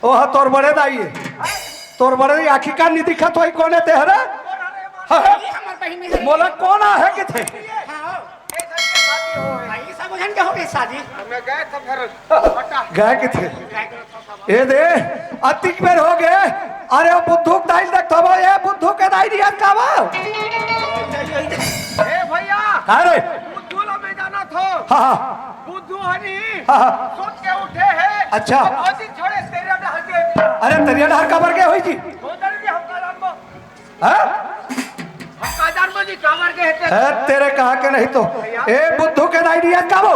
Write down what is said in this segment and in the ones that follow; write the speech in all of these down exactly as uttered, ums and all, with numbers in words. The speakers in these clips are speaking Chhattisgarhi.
ओह, तोर बड़े दाई हे। तोर बड़े दाई आँखी कान नइ दिखत होही, कोन हे ते हरे? हाँ, हाँ। ये हमर बहिनी हे। मोला कोन आहे कथे? हाँ। हाँ, ये सब झन के हो गए शादी। मैं गए तो फिर बता। गए कथे? ए दे, अतिक बेर हो गए। अरे, ओ बुद्धू के दाई ल देखथों वो, ए बुद्धू के दाई रिहस का वो? ए भैया। का रे? बुद्धू ला मैं जानथों। हाँ, हाँ। बुद्धू हनी। हाँ, हाँ। सुत के उठे हे। अच्छा। अउ अतिक छोड़े तेरे डहर के। अरे, तरिया डहर काबर गए होही जी? उधर भी हमका राम हाँ? हम का जानबो जी, काबर के हेते? ए, तेरे कहा के नहीं तो। ए, बुद्धू के दाई रिहस का वो?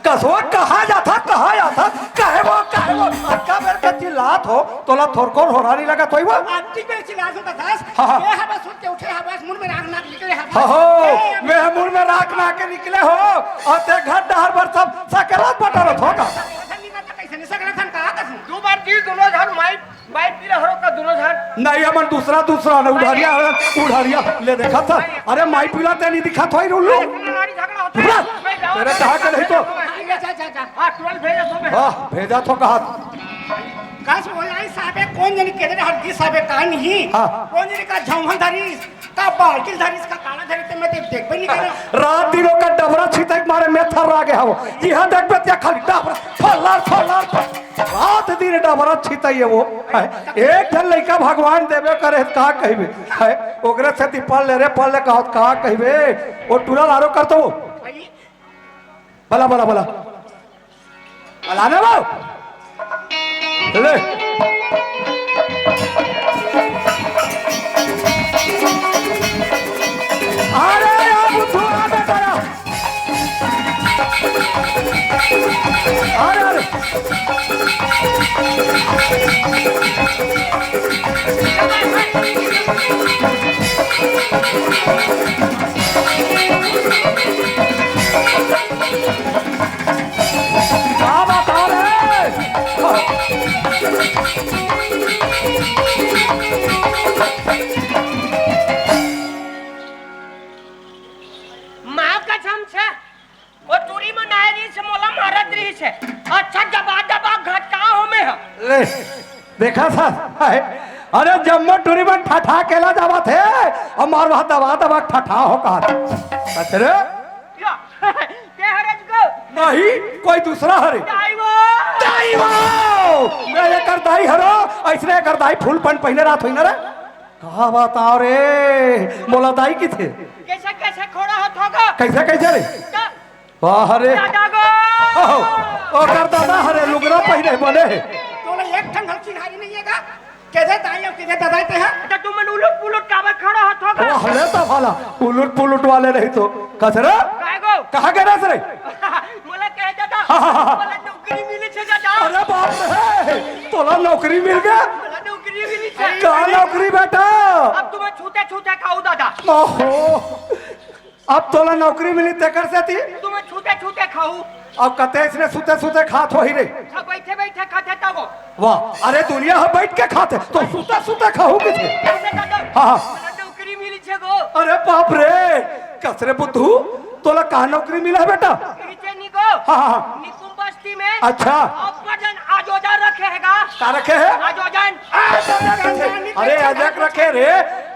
कसो, कहाँ जाथा, कहाँ जाथा? काहे वो, काहे वो? अतका बेर के चिल्लात हों, तोला थोरको होरा नइ लगत होही वो? अतकी बेर चिल्लात हों, बतास। हाँ, हाँ। ए, हवा सुत के उठे हवस, मुड़ में राख ना निकले हवस। हाँ, हो, ए, मैं मुड़ में राख ना के निकले हों, अउ ते घर डहर बर सब सकेला बटोरथों का? कैसे नहीं सकला थन का कसम? दू बार जी दोनों झन माई माई पीला हरो का दोनों झन? नहीं, हमन दूसरा, दूसरा ने, उढ़रिया हरन, उढ़रिया। ले देखत हस। अरे, माई पीला ते नइ दिखत होही, उल्लू। अरे, इतना लड़ाई झगड़ा होता है। चुप रह। मैं जाऊँ। तेरे कहा के नहीं तो। जा, जा, जा, जा। हाँ, तुरंत भेजथों मैं। हाँ, भेजथों कहा। कस बोलाई साहबे, कोन जनी के दे हर जी साहबे कहा नहीं। हाँ। कोन जनी का झौंहल धरी, का बाल्टी धरी, इसका काला धरी, ते मैं ते देखबे नइ करों। रात दिन ओकर डबरा छितई के मारे मैं थर्रा गे हवों। इहाँ देखबे ते खाली डबरा, फल्लार, फल्लार, फल्लार। रात दिन डबरा छितई हे वो, हैं? एक झन लइका भगवान देबे करे, का कहिबे, हैं? ओकरे सेती पढ़ ले रे, पढ़ ले, कहत का कहिबे, वो टूरा लारो कर तो। बला, बला, बला। बला ना वो। ले। अरे यार, बुद्धू, आ बेटा, आ। अरे, अरे। का बात हो रे? माँ कसम से, वो टूरी मन आए रहिस हे, मोला मारत रहिस हे। अच्छा, दबा दबा घटका हों मैं ह। ले, देखत हस, हाय। अरे, जम्मो टूरी मन ठठा के ला जावत हे, अउ मार वहाँ दबा दबा ठठा हों कहत। अच्छा रे? या, ते हरस गो। नहीं, कोई दूसरा हरे। दाई वो। दाई वो! मैं एकर दाई हरों, अइसने एकर दाई फुल पैंट पहिने रहत होही ना रे। का बतावँव रे, मोला दाई कथे। कइसे, कइसे खड़ा होथों गा? कइसे, कइसे रे? त वाह रे। दादा गो। ओहो, ओकर दादा हरे, लुगरा पहिरे बने हे। तोला एक ठन घलो चिन्हारी नइ हे गा? कइसे दाई अउ कइसे दादा ते ह? त तुमन उलट पुलट काबर खड़ा होथों गा? वाह रे, त भला उलट पुलट वाले नहीं तो। कस रे? काय गो? कहाँ गे रहे रे? मोला कहे दादा, हाँ, हाँ, हाँ। मोला नौकरी मिलिस हे दादा। अरे बाप रे, तोला नौकरी मिल गे? मोला नौकरी मिलिस हे। का नौकरी बेटा? अब तुमन छूते छूते खाहू दादा। ओहो, अब तोला नौकरी मिलिस तेकर सेती? तुमन छूते छूते खाहू। अब कते अइसने सुते सुते खात होही रे? सब बइठे बइठे खाथे तब। वाह, अरे दुनिया ह बइठ के खाथे, त सुते सुते खाहू कथे। कैसे दादा? हाँ, हाँ। मोला नौकरी मिलिस हे गो। अरे बाप रे, कस रे बुद्धू, तोला का नौकरी मिला हे बेटा? नीचे निको। हाँ, हाँ, हाँ। निकुम बस्ती में। अच्छा। अब्बड़ झन आजोजन रखे हे गा। का रखे हे? आजोजन। अरे अजग रखे रे,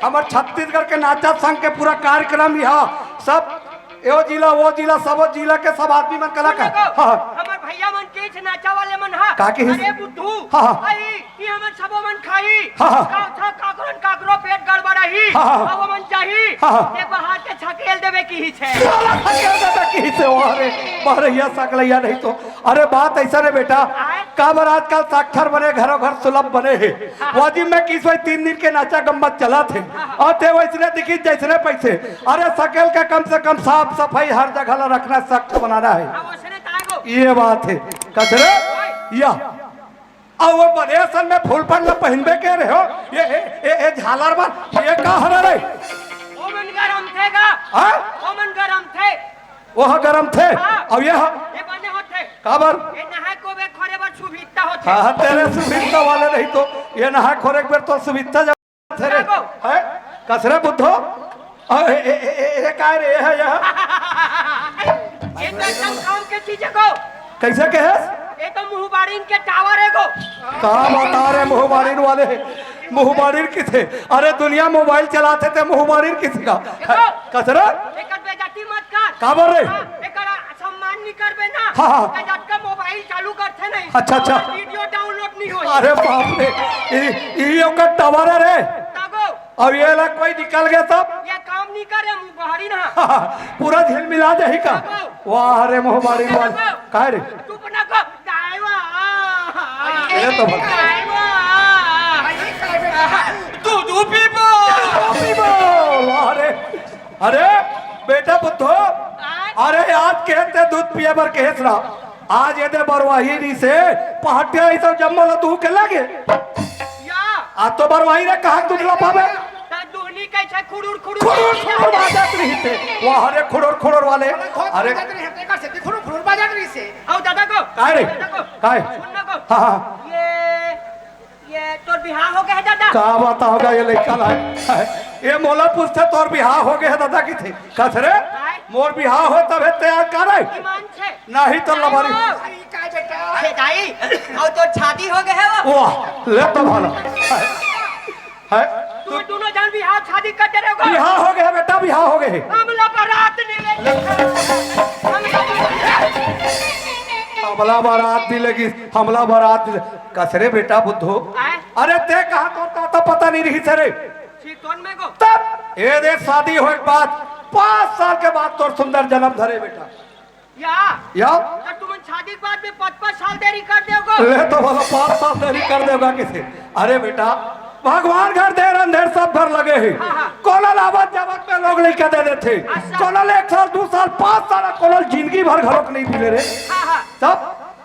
हमर छत्तीसगढ़ के नाचा संघ के पूरा कार्यक्रम इहाँ सब, यो जिला, वो जिला, सबो जिला के सब आदमी मन कलाकार। सुन लो, हाँ, हाँ। हमर भैया मन कहिस, नाचा वाले मन ह। का कहिस? अरे बुद्धू, हाँ, हाँ। अई, ई हमन सबो मन खाही। हाँ, हाँ। का, का, काकरो न काकरो पेट गड़बड़ाही। हाँ, हाँ। अब हमन जाही। हाँ, हाँ। ते बाहर के छकेल देबे कहिस हे। साला छकेल देबे कहिस हे, वाह रे, वाह रे, या सकलैया नहीं तो। अरे बात अइसन हे बेटा, आय? काबर आजकल साक्षर बने, घरों घर सुलभ बने हे। हाँ। वाजिब में कहिस हे तीन दिन के नाचा गम्मत चलत हे। हाँ, हाँ। अउ ते वइसने दिखिस जइसने पइसे। अरे सकेल के कम से कम साफ सफाई हर जगह ला रखना सख्त बनाना हे। हाँ, वइसने ताय गो। ये बात हे। कस रे? ओए। या। अउ वो बने असन में फुल पैंट ला पहिनबे के रहे हो। ये, ये, ये, ये झालर मन, ये का हरे रे? ओमन गरम थे गा। हाँ? ओमन गरम थे। ओह गरम थे। हाँ। अउ ये ह? ये बने होथे। काबर? ये नहाय खोरे बर सुभिता होथे। हाँ, हाँ, तेरे सुभिता वाले नहीं तो, ये नहाय खोरे के बेर तो सुभिता जब थे रे। का गो? हैं? कस रे बुद्धो? अ, ए, ए, ए, ए, ए, काय रे, ये ह, ये ह? ये तो एकदम काम के चीज हे गो। कइसे कहे? ये तो मुहबारिन के टावर हे गो। का बता रे मुहबारिन वाले, मुहबारिन किथे? अरे दुनिया मोबाइल चलाथे ते मुहबारिन किथे का? देखो। कसरा? एकर बेइज्जती मत कर। काबर रे? हाँ, एकर सम्मान नहीं करबे ना। हाँ, हाँ। ते जब का मोबाइल चालू करथे नहीं। अच्छा, अच्छा। वीडियो डाउनलोड नहीं होई। अरे बाप रे, ई, ई ओकर टावर हे रे। तगो। अब ये ला कोई निकल गया तब? ये काम नहीं करे, मुहबारिन हा। पूरा झिलमिला जाही का? तगो। वाह रे मुहबारिन वाले। तगो। काय रे? चुप ना को। दाई वा। ये तो बता। दाई वा। अरे, काय बेटा? दूध पीबो। पीबो। अरे, अरे, बेटा बुद्धो, आय? अरे, आज कहे ते दूध पिए बर कहेस ना, आज ये दे बरवाही रहिसे, पहाटिया ही सब जम्मो ला तू के लागे। या। आज तो बरवाही रे, कहाँ दूध ला पावे? ता दुहनी कैसे खुड़ुर खुड़ुर खुड़ुर खुड़ुर बाजत रहिसे। वाह रे, खुड़ुर खुड़ुर वाले। अरे, अरे। बाजत रहिसे, तेकर से खुड़ुर खुड़ुर बाजत रहिसे। आओ दादा को। काय रे? दादा को। काय? सुन ना को। हाँ, हाँ। ये, ये तोर बिहाव हो गया है दादा? का बताओगा ये लइका ला? ये मोला पूछथे तोर बिहाव हो गया है दादा किथे? कस रे? काय? मोर बिहाव हो तब हे तैयार करे। ईमान से। नहीं तो लबारी। आओ। अरे का बेटा? हे दाई, आओ तोर शादी हो गया है वो। वाह, ले तो भला। है? तू दोनों जन बिहाव शादी कर दे रहे हो। बिहाव हो गया बेटा, बिहाव हो गए। हमला बारात नहीं ले। हमला बारात। हमला बारात भी लगी, हमला बारात भी लगी। कस रे बेटा बुद्धो? आय? अरे ते कहा तो, तो, तो पता नहीं रहिस रे। सीटोन में को। तब ये दे शादी होए के बाद पाँच साल के बाद तोर सुंदर जन्म धरे बेटा। या। या। तो तुमन शादी के बाद में पाँच, पाँच साल देरी कर देवगो। ले तो भला पाँच साल देरी कर देवगा किसे? अरे बेटा, भगवान घर देर अंधेर सब घर लगे हे। हाँ, हाँ। कोनो ल आवत जावत में लोग लइका दे देथे। अच्छा। कोनो ल एक साल, दू साल, पाँच साल, कोनो ल जिंदगी भर घलोक नहीं मिले रे। हाँ, हाँ। तब?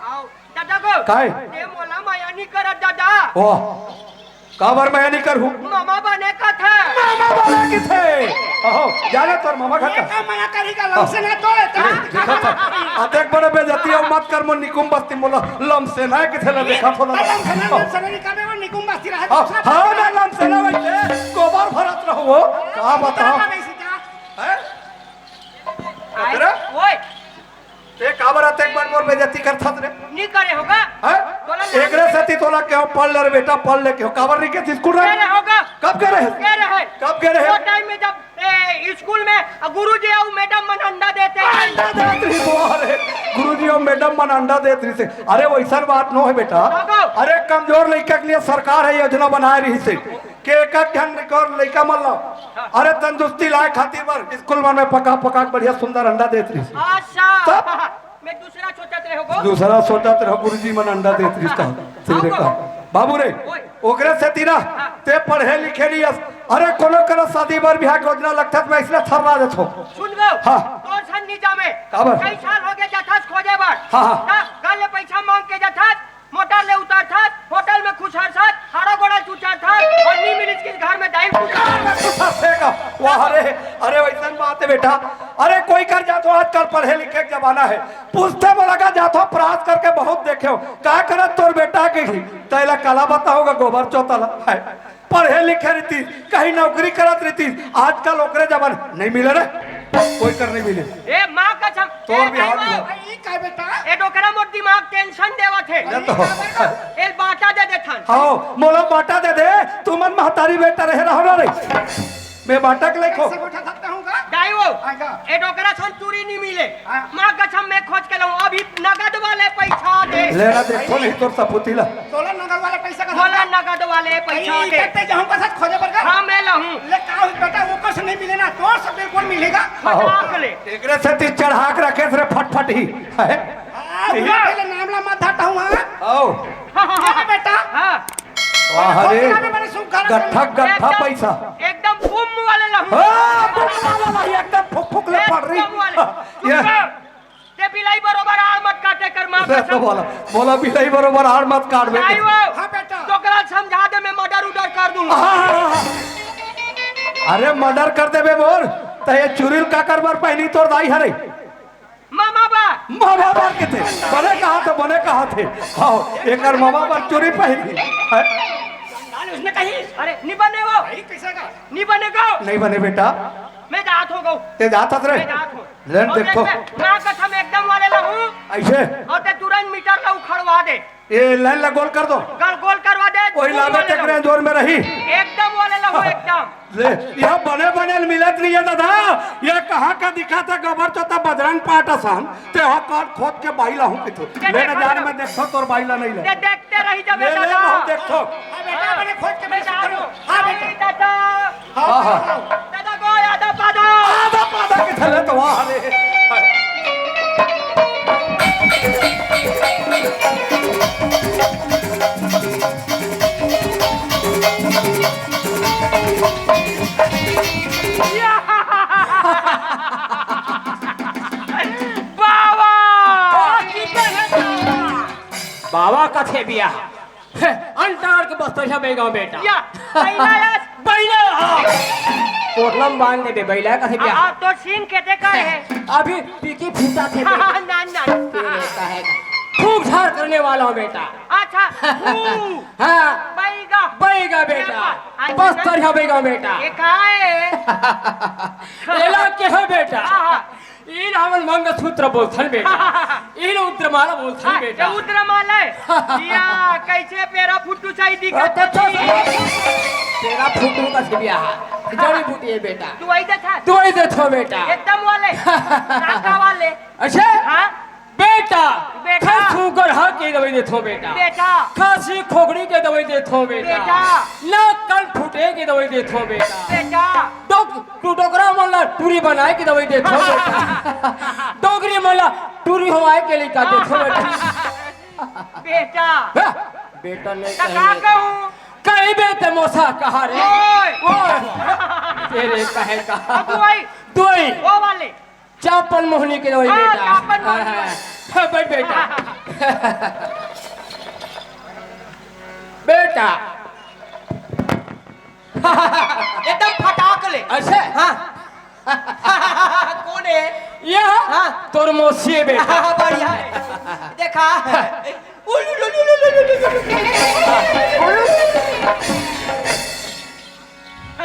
आओ, दादा को। काय? ये मोला माया नहीं करत दादा। वाह। काबर मया नहीं करहूँ? मामा बने कथे। मामा बने किथे? अहो, जाने तोर मामा का ये का? का मना करी का लमसेना तो है, तो अरे, देखा था। अतेक बड़े बेइज्जती अउ मत कर, मोर निकुम बस्ती मोला लमसेना किथे ला देखा था ना। लमसेना, लमसेना नहीं करबे, वो निकुम बस्ती रहा हाँ, दूसरा हाँ, बस्ती। मैं लमसेना वैसे गोबर भरत रहूँ वो। का बताओ? का बेइज्जती का? हैं? आय, अरे? ओए, ते काबर अतेक बड़ मोर बेइज्जती करथस रे? नी करे होगा। हैं? तोला लाज एकरे सेती तोला केहेंव पढ़ ले रे बेटा, पढ़ ले केहेंव। काबर नहीं के स्कूल रे? करे होगा। कब करे? करे है। कब करे? वो टाइम में जब, ए, स्कूल में गुरुजी अउ मैडम मन अंडा देते हैं। अंडा देत रहिस, वाह रे। गुरुजी अउ मैडम मन अंडा देत रहिस। अरे वैसन बात नो है बेटा। बाबू। अरे कमजोर लइका के लिए सरकार हे योजना बनाए रहिस। के एक एक झन के लइका मन ला, अरे तंदुरुस्ती लाए खातिर बर स्कूल मन में पका पका के बढ़िया सुंदर अंडा देत रहिस। अच्छा। तब? मैं दूसरा सोचत रहे हो। दूसरा सोचत रहो गुरुजी मन अंडा देत रहिस का। तेरे का। बाबू रे, ओए। ओकरे सेती ना, हाँ। ते पढ़े लिखे नहीं अस। अरे कोनो करा शादी बर बिहाव के योजना लगथस मैं इसने थर्रा देथों। सुन गो। हाँ। तोर सन नहीं जामे। काबर? कई साल हो गए जथस खोजे बर। हाँ, हाँ। ता गल ले पैसा मांग के जथस। मोटर ले उतरथस, होटल में खुसरथस, हाड़ा गोड़ा चुचरथस, अउ नी मिलिस कि घर में दाई खुसरथस। वाह रे, अरे वैसन बात है बेटा। अरे कोई कर जाथों, आजकल पढ़े लिखे के जमाना है। पूछथे मोला का जाथों, प्रयास करके बहुत देखेंव। का करत तोर बेटा के ही? तैला काला बताओगा गोबर चोतला है। पढ़े लिखे रहितिस, कहीं नौकरी करत रहितिस, आजकल ओकरे जमाना नहीं मिले रे, कोई कर नहीं मिले। ए माँ कसम, तोर ए बिहाव दाई नहीं वो, हुआ। ई का बेटा? ए डोकरा मोर दिमाग टेंशन देवत हे। ले तो। ए बाटा दे देथन। हाँ, मोला बाटा दे दे, तुमन महतारी बेटा रहे रहो ना रे। मैं बाटा के लेखो। कैसे बैठा सकता हूँ का? दाई वो, आएगा। ए डोकरा सन चूरी नहीं मिले। हाँ। माँ कसम मैं खोज के लाऊं, अभी नगद वाले पैसा दे। लेना देखो नहीं तोर सपूती ला। तोला नगद वाले पैसा का बोला नगद वाले पैसा ई दे। इकट्ठे जाऊं का साथ खोजे बर का? हाँ, मैं लाऊं। ले का हुई बेटा, वो कुछ नहीं मिले ना, तोर सब बिल्कुल मिलेगा। फटाक ले। एकरे सेती चढ़ा के रखे रे फटफट ही। है? हाँ, ये पहले नाम ला मत धरता हूँ, हाँ? आओ। हाँ, हाँ, क्या हाँ। बेटा? हाँ। वाह रे, गट्ठा, गट्ठा एकदम, पैसा। एकदम बूम वाले लाऊं। हाँ, बूम वाला लाऊं, एकदम फुक फुक ले पड़ रही। एकदम वाले। ये सुन कर, ते बिलाई बरोबर आड़ मत काटे कर माँ कसम। बोला, बोला बिलाई बरोबर आड़ मत काट बेटे। नहीं वो, हाँ बेटा। तो कल समझा दे, मैं मर्डर उडर कर दूंगा। हाँ, हाँ, हाँ। अरे मर्डर कर देबे मोर, त ये चुरिल काकर बर पहनी तोर दाई हरे। मामा बा। मामा बर के थे, बने कहा थे, बने कहा थे। हाँ, एकर मामा बर चुरी पहनी। है? उसने कही। अरे, नहीं बने वो। भाई, कैसा का? नहीं बने का? नहीं बने बेटा। मैं जात हो गऊ। ते जात हस रे? मैं जात हो। लेन अउ देखो। देख, मैं ना कसम एकदम वाले ला हूँ। अइसे? अउ ते तुरंत मीटर ला उखड़वा दे। ए, लाइन ला गोल कर दो। गोल, गोल करवा दे, वही गोल लाबे वाले तेकरे ला। जोर में रही। एकदम वाले ला हूँ, एकदम। ले, यह बने बने मिलत नहीं है दादा। यह कहाँ का दिखा था गोबर चोता बजरंग पाट असन? ते हो कौन खोद के बाई ला हूँ किथो। ले ना जान, मैं देखो तोर बाई ला नहीं ले। ते देखते रही जब ले, ले, दादा। मैं देखो। हाँ बेटा, मैंने खोद के मैं जान हूँ। हाँ बेटा। दादा। हाँ, हाँ। दादा गो, आधा पादा। आधा पादा के थले तो वाह रे। बाबा! बाबा कथे बिया। हे, अंटार के बस्तरिया बेगा बेटा। या, बइला या। बइला, हाँ। पोटलम बांध दे बे, बइला कथे बिया। आ, तो सीन के देखा है। अभी पीकी फूटा थे बेटा। ना, ना। तेरे का है। फूंक झाड़ करने वाला हूँ बेटा। अच्छा, फू। हाँ। बइगा। बइगा बेटा। अच्छा, बस्तरिया बेगा बेटा। ये का है? एला के है बेटा? हाँ, हाँ। इन हमन मंगलसूत्र बोलथन बेटा। इन उद्रमाला बोलथन हाँ, बेटा। ये उद्रमाला है। या, कैसे पेरा फुट्टू चाही दिखत अच्छा, अच्छा, होती? अच्छा। पेरा फुट्टू का सिबिया। जड़ी बूटी है बेटा। दुआई देथा? दुआई देथो बेटा। एकदम वाले? नाका वाले? अच्छा? हाँ? बेटा, बेटा। खसू गरहा के दवाई देथो बेटा। बेटा। खांसी खोखड़ी के दवाई देथो बेटा। बेटा। नाक कान फूटे के दवाई देथो बेटा। बेटा। डोक-, तू डोकरा मन ला टूरी बनाए के दवाई देथो बेटा। डोकरी मन ला टूरी होवाए के लइका देथो बेटा। बेटा। हाँ, बेटा नहीं त का कहे। कहूँ? कही बे ते मोसा कहा रे। ओए। ओए। तेरे कहे का। अब वही। दुआई। वो वाले। चापन मोहनी के दवाई हाँ, बेटा। चापन मोहनी हाँ, वाले। हाँ, बैठ बेटा। बेटा। एकदम फटाक ले। अच्छा। हाँ। कौन है? ये हाँ। तोर मौसी है बेटा। बढ़िया है। देखा। उलु, लु, लु, लु।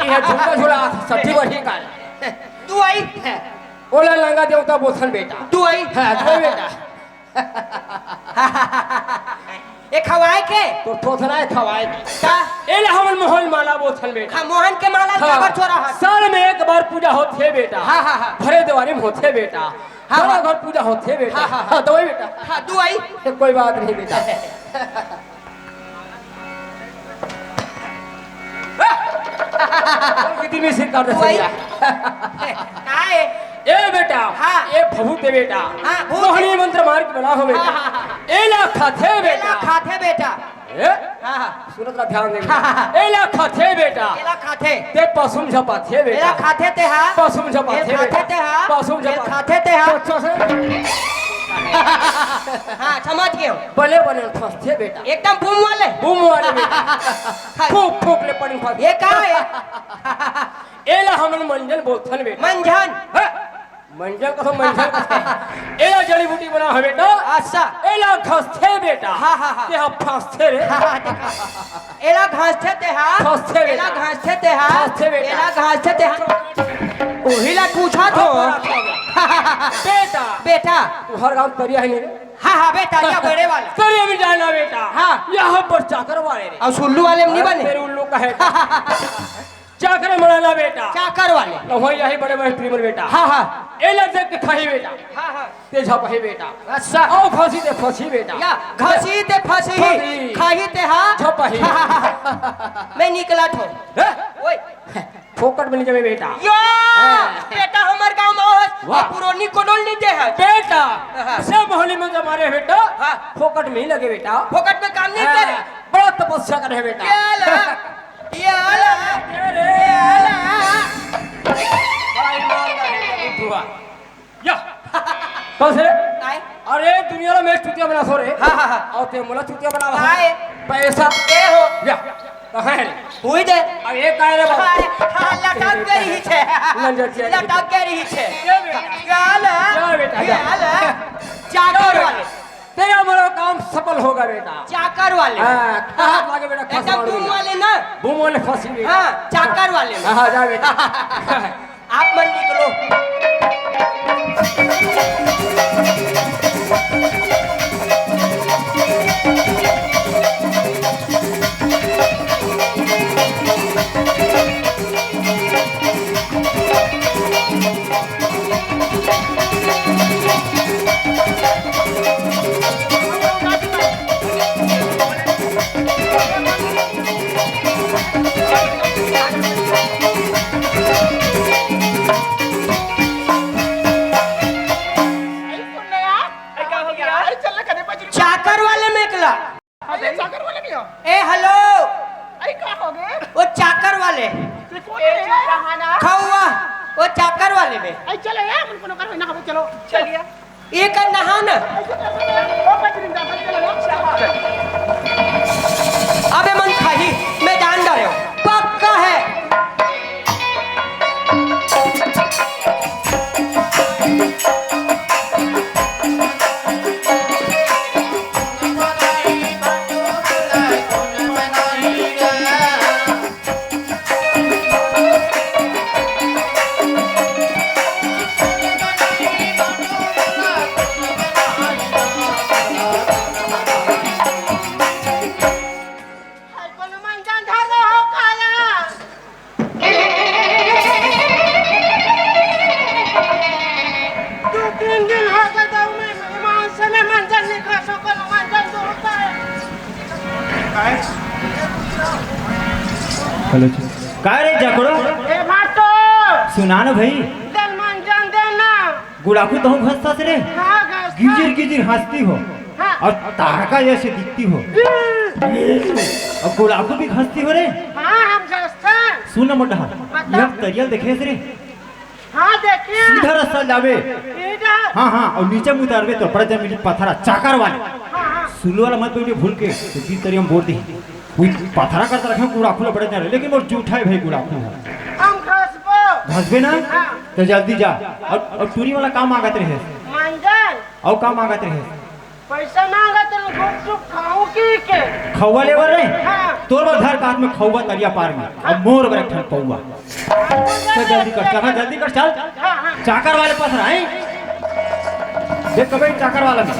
ये झूला झूला सठी बढ़िया का। दुआई। ओला लंगा देवता बोथन बेटा। दुआई। हाँ, दुआई बेटा। ए खवाए के? तो थोथना है खवाए के। का? एला हमन मोहन माला बोथन बेटा। हाँ, मोहन के माला हाँ, काबर छोरा है? साल में एक बार पूजा होथे बेटा। हाँ, हाँ, हाँ। भरे देवारी में होथे बेटा। हाँ, बड़ा हाँ। घर पूजा होथे बेटा। हाँ, हाँ, हाँ। हाँ, दवाई बेटा। हाँ, दुआई। ए, कोई बात नहीं बेटा। कितनी मिसिर कर दे दुआई। सरिया। का है? ए बेटा, हाँ। ए भभूत दे बेटा। हाँ, भूत। मोहनी मंत्र मार के बना हो बेटा। हाँ, हाँ, हाँ। एला खाथे एला बेटा। खाथे बेटा। ए? हाँ, हाँ। सुनत ला ध्यान दे। हाँ, हाँ, हाँ। एला खाथे बेटा। एला खाथे। ते पसुम झपाथे बेटा। एला खाथे ते हा। पसुम झपाथे एल खाथे बेटा। ते हा। पसुम एल झपाथे। खाथे ते हा। तो अच्छा से। हाँ, समझ गए हो। बने बने फंसथे बेटा। एकदम बूम वाले। बूम वाले बेटा। हाँ। फूक फूक ले पड़ी फंस। ये का है? एला हमन मंजन बोलथन बेटा। मंजन। हाँ। मंजन कसम, मंजन कसम। एला जड़ी बूटी बना है बेटा। अच्छा। एला घसथे बेटा। हाँ, हाँ, हाँ। ते हा फंसथे रे। हाँ, हाँ, देखा। एला घसथे ते हा। फंसथे बेटा। एला घसथे ते हा। फंसथे बेटा। एला घसथे ते हा। ओही ला पूछा तो। हाँ, हाँ, हाँ। बेटा। बेटा। तुहर गांव तरिया है नहीं रे? हाँ, हाँ, बेटा, या बड़े वाला। तरिया में जाना बेटा। हाँ। यहाँ पर चाकर वाले रे। और सुल्लू वाले में नहीं अरे बने? तेरे उल्लू का है। चाकर मनाना बेटा। चाकर वाले। तो वही यही बड़े बड़े ट्रिमर बेटा। हाँ, हाँ। एला देख के खाही बेटा। हाँ, हाँ। ते झपही बेटा। अच्छा। आओ घसी ते फसी बेटा। या, घसी ते फसी। फसी। खाही ते हा। झपही। मैं निकला थो। हैं? ओए। फोकट में नहीं जमे बेटा। यो! हाँ। बेटा हमर गांव में हो। वाह। पुरोनी कोडोल नहीं दे है। बेटा। हाँ। सब मोहल्ले में जमा रहे बेटा। हाँ। फोकट में ही लगे बेटा। फोकट में काम नहीं हाँ। करे। बड़ा तपस्या करे बेटा। ये ला। ये आला, ये आला। बड़ा ईमानदार है, बुद्धू बा। या। कौन से? काय? अरे, दुनिया में चुतिया बना सो रे। हाँ, हाँ, हाँ। और ते मोला चुतिया बना रहा। काय? पैसा। ए हो। या। कहाँ है रे? हुई दे। अब ये काय रे बाबा? हाँ, हाँ, लटक गई ही छे। लंजर छे। लटक गई ही छे। ये बेटा। ये आला। ये बेटा, ये या। आला। चाकर वाले। तेरा मेरा काम सफल होगा बेटा। चाकर वाले। हाँ, कहाँ लागे बेटा, एकदम खसवाड़ बूम बेटा। वाले ना। बूम वाले फंसी बेटा। हाँ, चाकर वाले। हाँ, हाँ, जा बेटा। आप मन निकलो। अरे, सुन ना यार। अरे, का हो गया? अरे, चल ना, कने बजरी। चाकर वाले में एकला। अरे, चाकर वाले में हो? ए, हेलो। अरे, का हो गए? वो चाकर वाले। ते कौन ए, है? चुप रहा ना। खौवा, वो चाकर वाले में। अरे, चलो यार, मन को नौकर होना, हम चलो। चलिए। ये कर नहा ना। अबे मन खाही, मैं जान डारे हूँ, पक्का है। दो तीन दिन हो गए, तो मैं ईमान से मैं मंजन नहीं खा सको, मंजन तो होता है। हेलो जी। का रे जकड़ो? ए भाटो। सुना ना भाई। दे मंजन दे ना। गुड़ाखू तहूँ घसता से रे। हाँ, घसता। गिजिर गिजिर हंसती हो। हाँ। और तारका जैसे दिखती हो। और गुड़ाखू भी घसती हो रे। हाँ, हम घसता। सुन ना मोटा। बता। ये तरियल देखे से रे। हाँ, देखिए। सीधा रास्ता जावे। सीधा। हाँ, हाँ, और नीचे में उतारवे तो बड़ा जमीन पत्थरा चाकर वाले। हाँ, हाँ। सुलू वाला मत बोलिए भूल के, तो बीच तरिया में बोल दी। वो पत्थरा करता रखे, गुड़ाखू ला बड़ा जाने, लेकिन वो जूठा है भाई, गुड़ाखू है। हम घसबो। घसबे ना? हाँ। तो जल्दी जा। और, और टूरी वाला का मांगत रहे? मंजन। और का मांगत रहे? पैसा मांगा तो गुपचुप खाऊं की के? खौवा लेवर रे? हाँ। तोर बर धर का हाथ में खौवा तरिया पार में। अब मोर बर एक ठन पौवा। चल जल्दी कर, चल, हाँ, जल्दी कर, चल। हाँ, हाँ। चाकर वाले पास रहा है। देख कबे चाकर वाला में।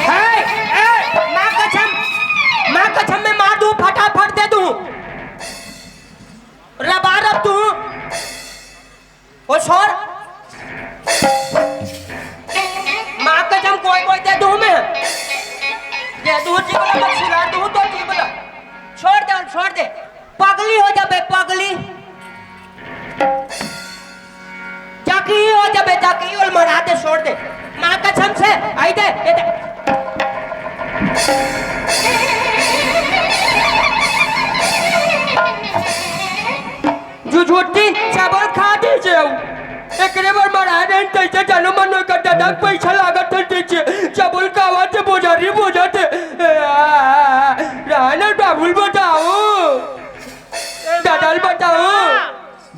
ए, ए, माँ कसम, माँ कसम, मैं मार दूँ, फटाफट दे दूँ। रबा रब तू। ओ छोड़। माँ कसम, कोई, कोई दे दूँ मैं। दे दूँ, जीव ला, मैं सुला दूँ तो जीव ला। छोड़ दे, छोड़ दे। पगली हो जाबे, पगली। जाकी हो जाबे, जाकी, ओल मरा दे, छोड़ दे। माँ कसम से, आई दे, ये दे। जुझुट्टी चावल खा दीजिए। एकरे बर मरा रहे, तैसे जानो मनो का दादा पैसा लागत है, तैसे चावल खावा थे, बोझारी बोझा थे। आ, राना बाबुल बताओ। दादा बताओ।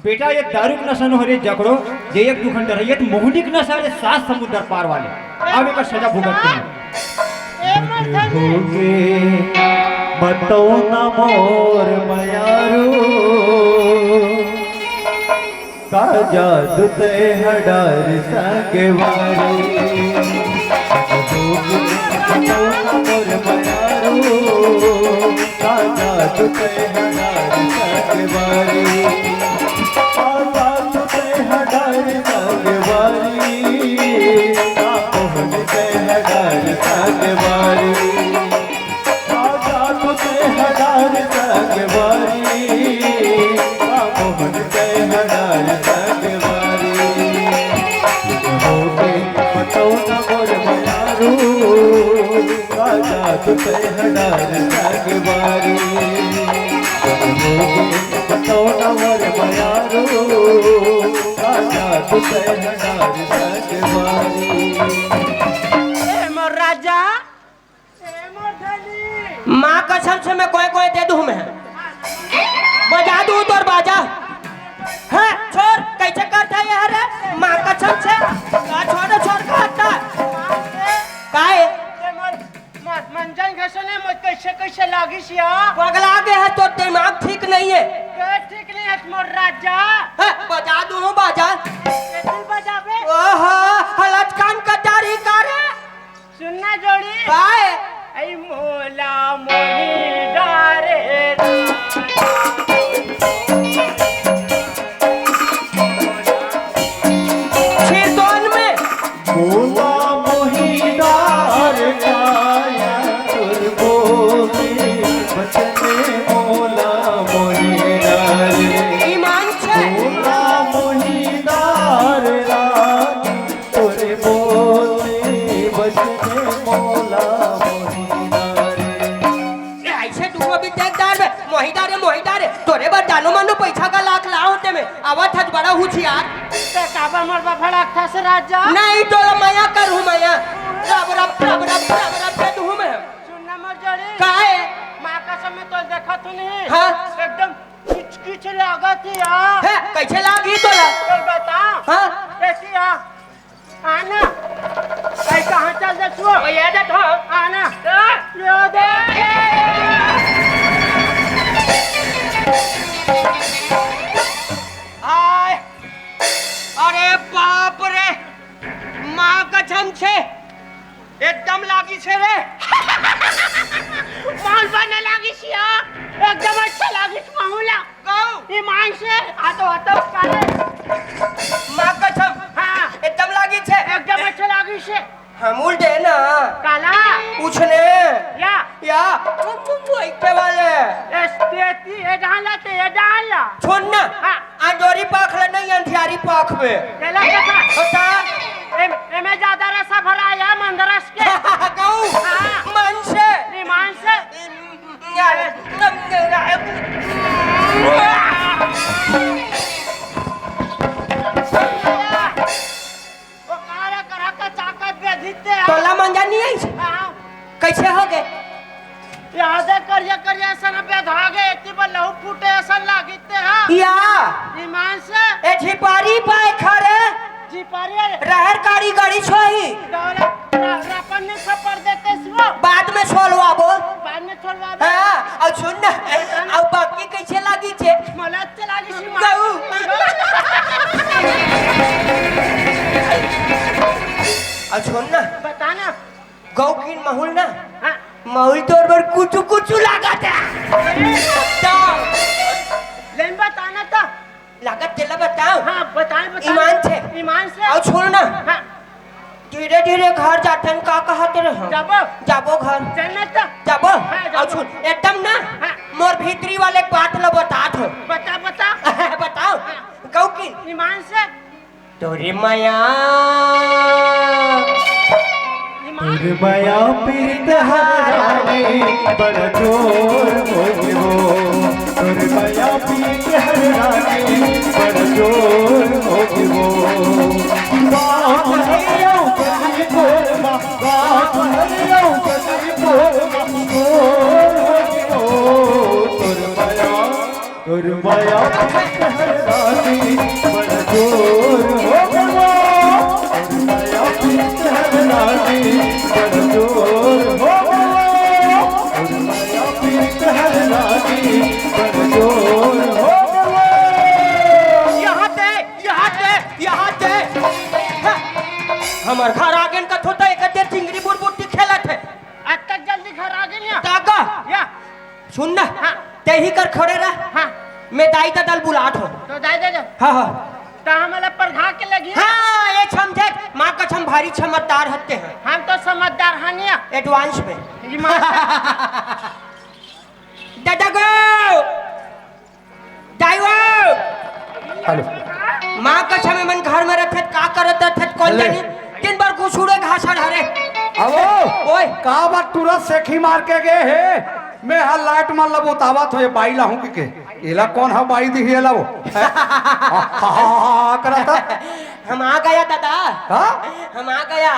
बेटा, ये दारू के नशा न हो रे जकड़ो, ये एक दू घंटा रहिए, तो मोहनी के नशा रे, सात समुद्र पार वाले। अब एकर सजा भुगतते हैं। ए मर्दनी। होगे बताओ ना मोर मयारू, का जादू ते हडार संगवारी। होगे बताओ ना मोर मयारू, का जादू ते हडार संगवारी। का जादू ते हडार संगवारी। का मोहन ते हडार संगवारी। का जादू ते हडार संगवारी। का मोहन ते हडार संगवारी। होगे बताओ ना मोर मयारू। का जादू ते हडार संगवारी। होगे बताओ ना मोर मयारू, का जादू ते हडार संगवारी। ए मोर राजा, ए मोर धनी। माँ कसम से मैं कोई कोई दे दूँ मैं। बजा दूँ तोर बाजा। हाँ, छोड़, कैसे करता है यार? माँ कसम से। आ, छोड़, छोड़, कहता। सीख ले हस मोर राजा। हाँ, बजा दूँ बाजा। कैसे बजाबे? ओहो, हलत कान कटारी का रे? सुनना जोड़ी। काय? ऐ मोला मोही डारे। छिरतोन में। मोला मोही डार काया, तोर बोले बचन मोला मोही डार। ईमान से। मोला मोही डार रानी, तोर बोले बचन मोला मोही डार। ए, ऐसे तू अभी देख डार में, मोही डारे, मोही डारे, तोरे बर जानो मानो पैसा का लाख ला होते में, आवत हज बड़ा हुचियार। ते काबर मोर बर भड़कथस राजा? नहीं, तोला मया करहूँ मया। रब, रब, रब, रब, रब, रब, दे दूँ मैं। सुन ना मोर जोड़ी। काहे? माँ कसम में तो देखत हूँ नहीं। हाँ। एकदम किच किच लागत ही यार। हे, कैसे लागी तोला? चल बता। हाँ। कैसी यार? आना। भाई, कहाँ चल दे तू? वो ये दे तो। आना। हाँ। ये दे। आय। अरे बाप रे, माँ कसम से एकदम लागिस हे रे। माहूल बने लागिस या, एकदम अच्छा लागिस माहूल। गऊ। ईमान से, आ तो, आ तो, काले। माँ कसम। हाँ। एकदम लागिस हे। एकदम अच्छा लागिस हे। हमूल दे ना। काला। पूछने। या। या। तुम, तुम, तुम इतने वाले। ए, देती, ए डाला ते, ए डाला। छोड़ ना। हाँ। अंजोरी पाख ले नहीं, अंधियारी पाख में। चला बता। बता। एम-, एमे ज्यादा रसा भरा या मंदरस के। गऊ। हाँ। मन से। ईमान से। वो काला करा का चाकत बेधिते है। तोला मंजा नहीं आई? हाँ। कैसे हो गए? यादे करिया करिया सन बेधा गए, एती बर लहू फूटे असन लागिते है। या। ईमान से। ए झिपारी पाए खरे। झिपारी है। रहर काड़ी गड़ी छोही। डोला, र-, रपन ने खपर देते सुओ। बाद में छोलवाबो। बाद में छोलवाबो। हाँ, और सुन ना, और बाकी कैसे लागिस हे? मला अच्छा लागिस हे, गऊ। और सुन ना। बता ना। गऊ किन माहूल ना। हाँ। माहूल तोर बर कुचु कुचु लागत हे। तो। लेन बता ना तो। लागत तेला बताओ। हाँ, बताए, बताए। ईमान से। ईमान से। और छोड़ ना। हाँ। धीरे धीरे घर जाथन, का कहत रहे? जाबो। जाबो घर। चल ना तो। जाबो। हाँ, जाबो। और सुन, एकदम ना, हाँ। मोर भीतरी वाले बात ला बतात हो। बता, बता। बताओ। हाँ। गऊ किन। ईमान से। तोरे मया। ईमान। तोरे मया पीत हराने बड़ जोर हो गयो। तोर मया पीत हर रानी बड़ जोर हो गयो। बाप हरियो कति बोल मा, बाप हरियो कति बोल मा, जोर हो गयो। तोर मया, तोर मया पीत हर रानी बड़ जोर हो गयो। तोर मया पीत हर रानी बड़ जोर हो गयो। तोर मया पीत हर रानी बड़ जोर हो गयो। यहाँ ते, यहाँ ते, यहाँ ते। हाँ। हमर घर आगेन कथो त एक दे चिंगरी बुरबुट्टी खेलत हे। अतक जल्दी घर आगेन या? तागा। या। सुन ना। हाँ। ते ही कर खड़े रह। हाँ। मैं दाई ददा ल बुलात हो। तो दाई ददा। हाँ, हाँ। तो हमला परघा के लगी। हाँ, ये समझे, माँ कसम भारी समझदार हते हैं। हम तो समझदार हन या। Advance में। ईमान। ददा गो। दाई वो। हेलो। माँ कसम, एमन घर में रथे, का करत रथे, कौन अरे। जानी? दिन भर घुसुड़े घासड़ हरे। अबो। ओए। का बात तुरंत सेखी मार के गए हे? मैं हा लाइट मन ला बतावत हो, ये बाई ला हूँ कि के? एला कौन हा बाई दिही एला वो? हा, हा, हा, हा, करत हा। हम आ गया दादा। हाँ? हम आ गया।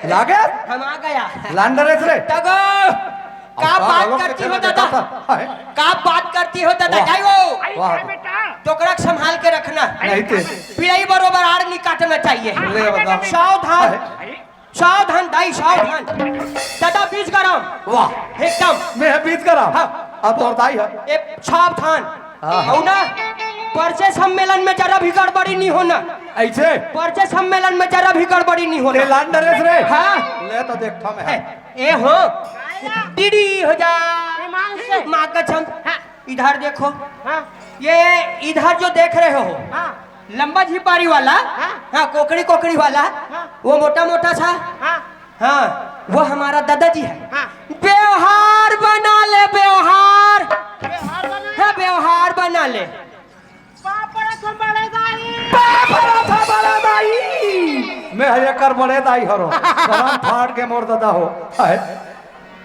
लागे? हम आ गया। लांडरेस रे। तगो। का अब बात करती हो दादा? का बात करती हो दादा? वाह। जाई वो। वाह। टोकरा के संभाल के रखना। नहीं ते। पिड़ई बरोबर आड़ नहीं काटना चाहिए। ले बता। सावधान। अरे। सावधान दाई, सावधान। दादा बीच गरम। वाह। एकदम। मैं है बीच गरम। हाँ। अब और दाई है। ए, सावधान। हाँ, हाँ। हो ना? परिचय सम्मेलन में जरा भी गड़बड़ी नहीं होना। ऐसे? परिचय सम्मेलन में जरा भी गड़बड़ी नहीं होना। ते लान डरेस रे? हाँ। ले तो देखता मैं। ए, ए हो, डीडी हो जा। ईमान से। माँ कसम। हाँ। इधर देखो। हाँ। ये इधर जो देख रहे हो, हाँ। लंबा झिपारी वाला, हाँ। हाँ, कोकड़ी कोकड़ी वाला, हाँ। वो मोटा मोटा सा, हाँ। हाँ, वो हमारा दादाजी है। हाँ। व्यवहार बना ले, व्यवहार। व्यवहार बना ले। हाँ, व्यवहार बना ले। पाँव पड़त हो बड़े दाई। पाँव पड़त हो बड़े दाई। मैं हर एकर बड़े दाई हरो। गरम फाड़ के मोर दादा हो। है।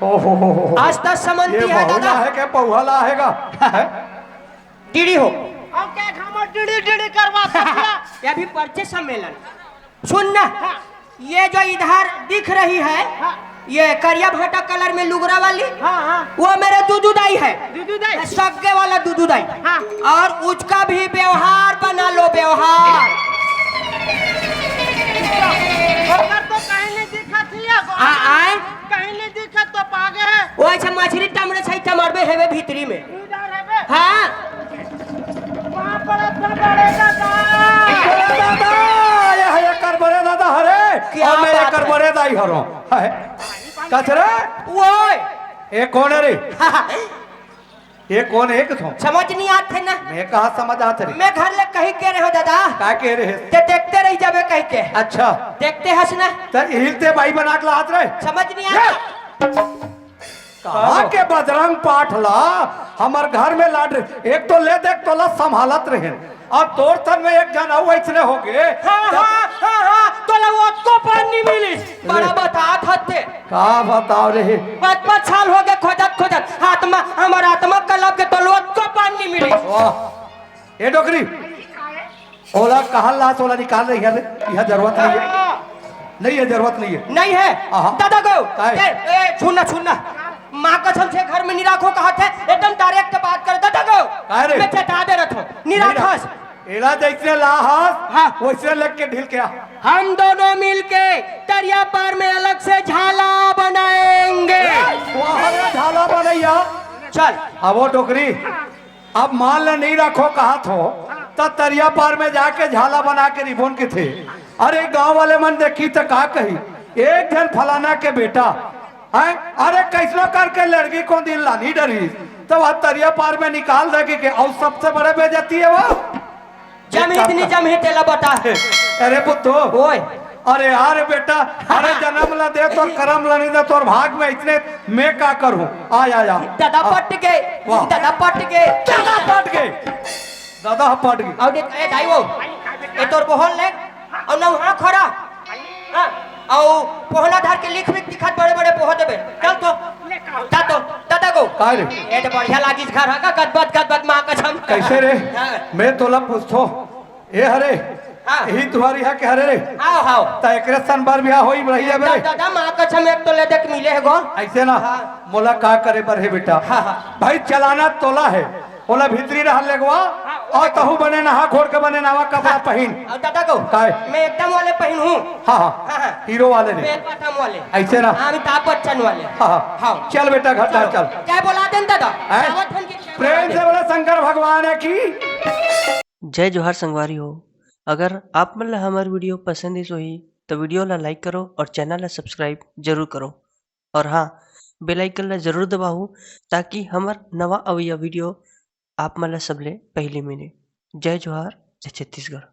ओहो हो हो हो। आज तक समझती ये है बहुला दादा। है के पौहला है गा? है? डीडी हो। अब क्या खामो डीडी डीडी करवा सकला? ये अभी परिचय सम्मेलन। सुन ना, हाँ। ये जो इधर दिख रही है, हाँ। ये करिया भाटा कलर में लुगरा वाली, हाँ, हाँ। वो मेरे दूदू दाई है। दूदू दाई? ये सक्के वाला दूदू दाई। हाँ। और उसका भी व्यवहार बना लो, व्यवहार। ओकर तो कहीं नहीं दिखत ही है, आ, आए? कहीं नहीं दिखत तो पागे है। वो ऐसे मछली टमरे सही टमरबे हेवे भीतरी में। इधर है बे। हाँ। वहाँ पर अपना बड़े दादा। बड़े दादा, ये है एकर बड़े दादा हरे। क्या और मैं बात एकर है? बड़े दाई हरो। है। कचरा? ओए। ये कौन है रे? ये कौन है एक तो? समझ नहीं आते ना। मैं कहाँ समझ आते रे? मैं घर ले कहीं कह रहे हो दादा। का कह रहे? ते देखते रह जाबे कह के। अच्छा। देखते हंस ना। तो हिलते बाई बना के लात रहे। समझ नहीं ये! आता। कहाँ के बजरंग पाठ ला हमर घर में लाड रहे? एक तो ले देख तोला संभालत रहे, और तोर तन में एक जन अउ ऐसने हो गए। हाँ, तब हाँ, हाँ, हाँ, तोला ओतको पानी मिलिस। बड़ा बतात हते। का बताओ रे? पाँच, पाँच साल हो गए खोजत, खोजत। आत्मा, हमर आत्मा कलब के तोला ओतको पानी मिलिस। वाह। ए डोकरी, ओला कहाँ लास, ओला निकाल रही है रे? यह जरूरत नहीं है। नहीं है, जरूरत नहीं है। नहीं है? आहा। दादा गो, काहे? ए, ए, सुन ना, सुन ना। माँ कसम से घर में नहीं राखो कहा थे, एकदम direct बात कर। दादा गो, काहे रे? मैं चेता दे रहा था, नहीं नहीं राखस। रख। एला जैसे लाहस, हाँ। वैसे लग के ढील के आ। हम दोनों मिलके तरिया पार में अलग से झाला बनाएंगे। वाह रे, झाला बनैया। चल। अब वो डोकरी, अब मान ले नहीं रखो कहत हो, त तरिया पार में जाके झाला बना के रिबन के थे। अरे गांव वाले मन देखी त का कही, एक झन फलाना के बेटा है, अरे कैसनो करके लड़की को दिन लानी डरी, तो वह तरिया पार में निकाल देगी के, और सबसे बड़े बेइज्जती है वो। जमहित नहीं जमहित तेला बता। अरे पुत्तो। ओए। अरे यार बेटा, अरे हाँ। जन्म ला दे तोर करम ला नहीं दे तोर भाग में इतने मैं का करूं? आ, आ, आ। दादा आ। पट गए, वाह। दादा पट गए। दादा पट गए। दादा पट गए। और देख, ए दाई वो, ए तोर बहन ले, और ना वहाँ खड़ा। हाँ, और पोहना धर के लिख भी दिखत बड़े बड़े पोह देबे। चल तो, चल तो, दादा गो। का रे? ए तो बढ़िया लागिस घर हा का, गदबद, गदबद माँ कसम। कैसे रे? हाँ। मैं तोला पूछतो, ए हरे, हाँ। यही तुम्हारी है के हरे रे? हाव, हाव। त एकरे सन बर बियाह होई, रही जाबे रे। दादा, माँ कसम, एक तो ले देख मिले है गो। ऐसे ना, हाँ। मोला का करे बर हे बेटा? हाँ, हाँ। भाई चलाना तोला है, ओला भीतरी रहल लेगवा, हाँ, और तहु बने नहा खोर के बने नवा कपड़ा हाँ। पहिन। और दादा गो, काय? मैं एकदम वाले पहिन हूँ। हाँ, हाँ। हाँ, हाँ। हीरो वाले रे। मैं एकदम वाले। ऐसे ना? हाँ, अमिताभ बच्चन वाले। हाँ, हाँ। हाँ। चल बेटा, घर चलो। चल। क्या बोला देन दादा? हैं? आवत हन की क्या प्रेम बोला से देन? बोला शंकर भगवान की। जय जोहार संगवारी हो। अगर आप मन ला हमर video पसंद आइस होही, तो video ला like करो और channel ला subscribe जरूर करो। और हाँ, bell icon ला जरूर दबाओ, ताकि हमर नवा अवइया video आप मन ला सबले पहली मिले। जय जोहार, जय छत्तीसगढ़।